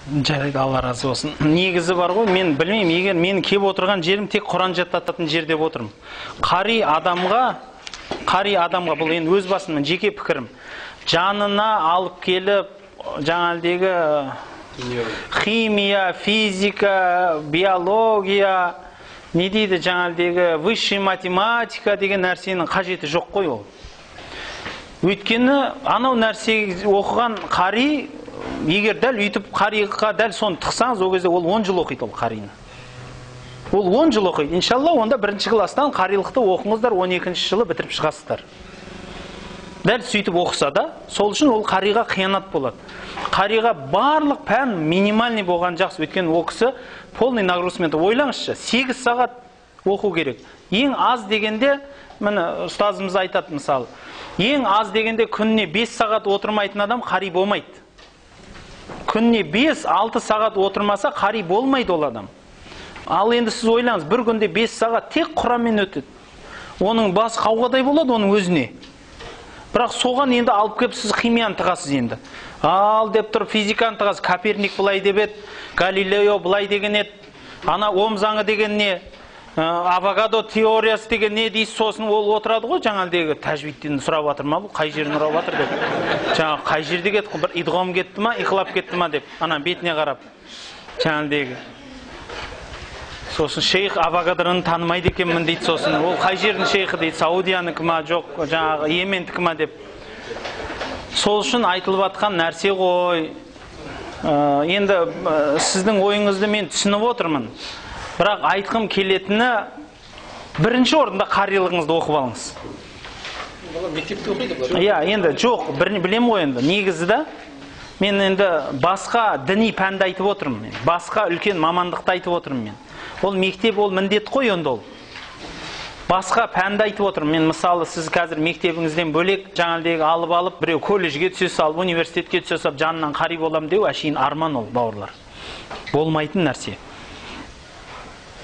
Жарайды, Алла разы болсын. Негізі бар ғой, мен білмеймін, егер мен келіп отырған жерім тек Құран жаттататын жер деп отырмын. Қари адамға, бұл енді өз басымның жеке пікірім, жанына алып келіп, жаңағыдегі химия, физика, биология, не дейді жаңағыдегі высший математика деген нәрсенің қажеті жоқ қой ол. Өйткені анау нәрсе оқыған қари, егер дәл үйтіп қариға дәл соны тықсаңыз, ол кезде ол 10 жыл оқиды ол қарины. Ол 10 жыл оқиды. Иншалла, онда бірінші класстан қарилықты оқыңыздар, 12 жылы бітіріп шығасыздар. Дәл сөйтіп оқыса да, сол үшін ол қариға қиянат болады. Қариға барлық пән минимальный болған жақсы, өйткені ол кісі полный нагрузкамен, ойлаңызшы, 8 сағат оқу керек. Ең аз дегенде, міне ұстазымыз айтады мысалы, ең аз дегенде күніне 5 сағат отырмайтын адам қари болмайды. Күніне 5-6 сағат отырмаса қари болмайды ол адам. Ал енді сіз ойлаңыз, бір күнде 5 сағат тек Құранмен өтеді. Оның басы қауғадай болады оның өзіне. Бірақ соған енді алып келіп сіз химияны тығасыз енді. Ал деп тұрып физиканы тығасыз. Коперник былай деп еді, Галилео былай деген еді, ана Ом заңы деген не, Авогадро теориясы деген не дейсіз, сосын ол отырады ғой жаңағыдегі тәжвидтен сұрап жатыр ма, бұл қай жерін сұрап жатыр деп. Жаңа қай жерде кетті, бір идғом кетті ма, иқлап кетті ма деп, ана бетіне қарап жаңағыдегі. Сосын шейх Авогадроны танымайды екенмін дейді, сосын ол қай жердің шейхі дейді, Саудиянікі ма, жоқ, жаңағы Йемендікі ма деп. Сол үшін айтылып жатқан нәрсе ғой. Енді сіздің ойыңызды мен түсініп отырмын. Бірақ айтқым келетіні, бірінші орында қарилығыңызды оқып алыңыз. Мектепте оқиды бұлар. Иә, енді жоқ, білем ғой енді. Негізі да, мен енді басқа діни пәнді айтып отырмын мен. Басқа үлкен мамандықты айтып отырмын мен. Ол мектеп, ол міндет қой енді ол. Басқа пәнді айтып отырмын. Мен мысалы, сіз қазір мектебіңізден бөлек жаңағыдегі алып біреу колледжге түсе салып, университетке түсе салып, жанынан қари болам деу әшейін арман ол, бауырлар. Болмайтын нәрсе.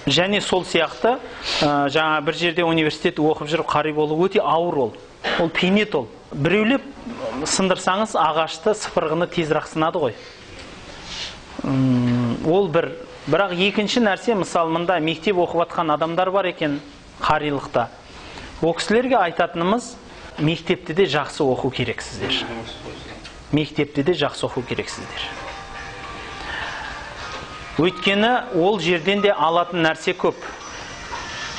Және сол сияқты, жаңа бір жерде университет оқып жүріп қари болу өте ауыр ол. Ол пейнет ол. Біреулеп сындырсаңыз ағашты, сыпырғыны тезірек сынады ғой. Ол бір. Бірақ екінші нәрсе, мысалы, мында мектеп оқып жатқан адамдар бар екен қарилықта. Ол кісілерге айтатынымыз, мектепте де жақсы оқу керексіздер. Мектепте де жақсы оқу керексіздер. Өйткені ол жерден де алатын нәрсе көп.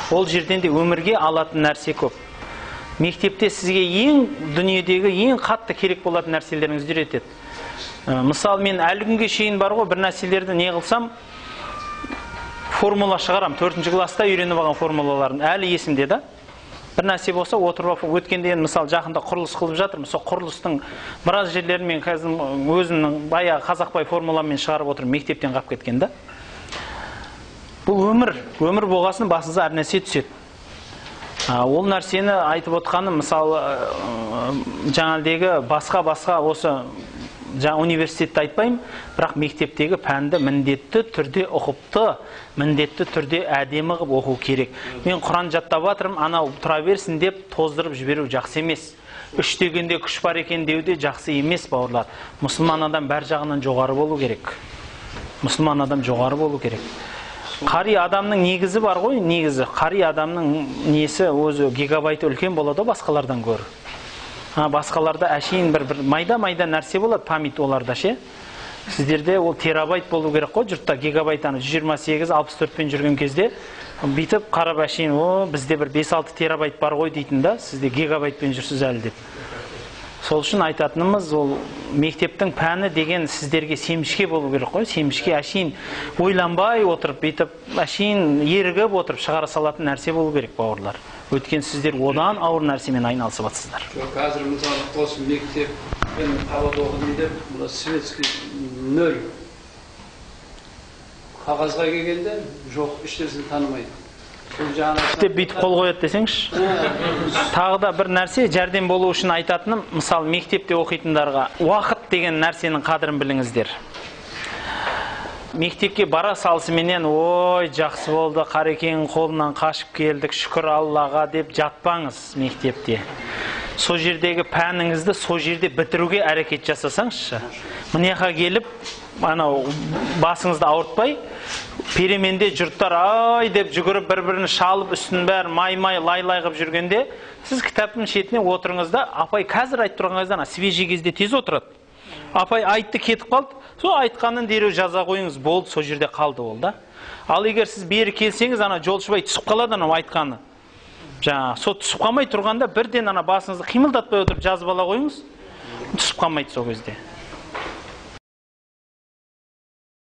Ол жерден де өмірге алатын нәрсе көп. Мектепте сізге ең дүниедегі ең қатты керек болатын нәрселеріңізді үйретеді. Мысалы, мен әлі күнге шейін бар ғой, бір нәрселерді не қылсам, формула шығарам. 4-ші класста үйреніп алған формулаларын әлі есімде да. Бір нәрсе болса отырып алып, өткенде енді мысалы жақында құрылыс қылып жатырмын. Сол құрылыстың біраз жерлерін мен қазір өзімнің баяғы қазақбай формуламмен шығарып отырмын, мектептен қалып кеткен да. Бұл өмір, өмір болғасын басыңызға әр нәрсе түседі. Ол нәрсені айтып отқаным, мысалы, жаңағыдегі басқа-басқа осы жаңа университетті айтпаймын, бірақ мектептегі пәнді міндетті түрде ұқыпты, міндетті түрде әдемі қылып оқу керек. Мен Құран жаттап жатырмын, анау тұра берсін деп тоздырып жіберу жақсы емес. Үш дегенде күш бар екен деу де жақсы емес, бауырлар. Мұсылман адам бәр жағынан жоғары болу керек. Мұсылман адам жоғары болу керек. Қари адамның негізі бар ғой, негізі. Қари адамның несі өзі гигабайты үлкен болады басқалардан гөрі. Басқаларда әшейін бір майда-майда нәрсе болады, память оларда ше. Сіздерде ол терабайт болу керек қой, жұртта гигабайт аны 128, 64-пен жүрген кезде бүйтіп қарап әшейін, о, бізде бір 5-6 терабайт бар ғой дейтін да, сізде гигабайтпен жүрсіз әлі деп. Сол үшін айтатынымыз, ол мектептің пәні деген сіздерге семішке болу керек қой, семішке әшейін ойланбай отырып, бүйтіп әшейін ерігіп отырып шығара салатын нәрсе болу керек, бауырлар. Өйткені сіздер одан ауыр нәрсемен айналысып жатсыздар. Жоқ, қазір мысалы осы мектеп мен қалада оқыдым деп, мына светский нөл қағазға келгенде жоқ, ешнәрсені танымайды. Деп бүйтіп қол қояды десеңші. Тағы да бір нәрсе жәрдем болу үшін айтатыным, мысалы мектепте оқитындарға уақыт деген нәрсенің қадірін біліңіздер. Мектепке бара салысыменен, ой, жақсы болды, қарекеңнің қолынан қашып келдік, шүкір Аллаға деп жатпаңыз мектепте. Сол жердегі пәніңізді сол жерде бітіруге әрекет жасасаңызшы. Мына жаққа келіп, анау басыңызды ауыртпай, переменде жұрттар ай деп жүгіріп бір-бірін шалып, үстін бәрін май-май, лай-лай қылып жүргенде, сіз кітаптың шетіне отырыңыз да, апай қазір айтып тұрған кезде, ана свежий кезде тез отырады. Апай айтты, кетіп қалды, сол айтқанын дереу жаза қойыңыз, болды, сол жерде қалды ол да. Ал егер сіз бері келсеңіз, ана жолшыбай түсіп қалады анау айтқаны. Жаңа, сол түсіп қалмай тұрғанда бірден ана басыңызды қимылдатпай отырып жазып ала қойыңыз, түсіп қалмайды сол кезде.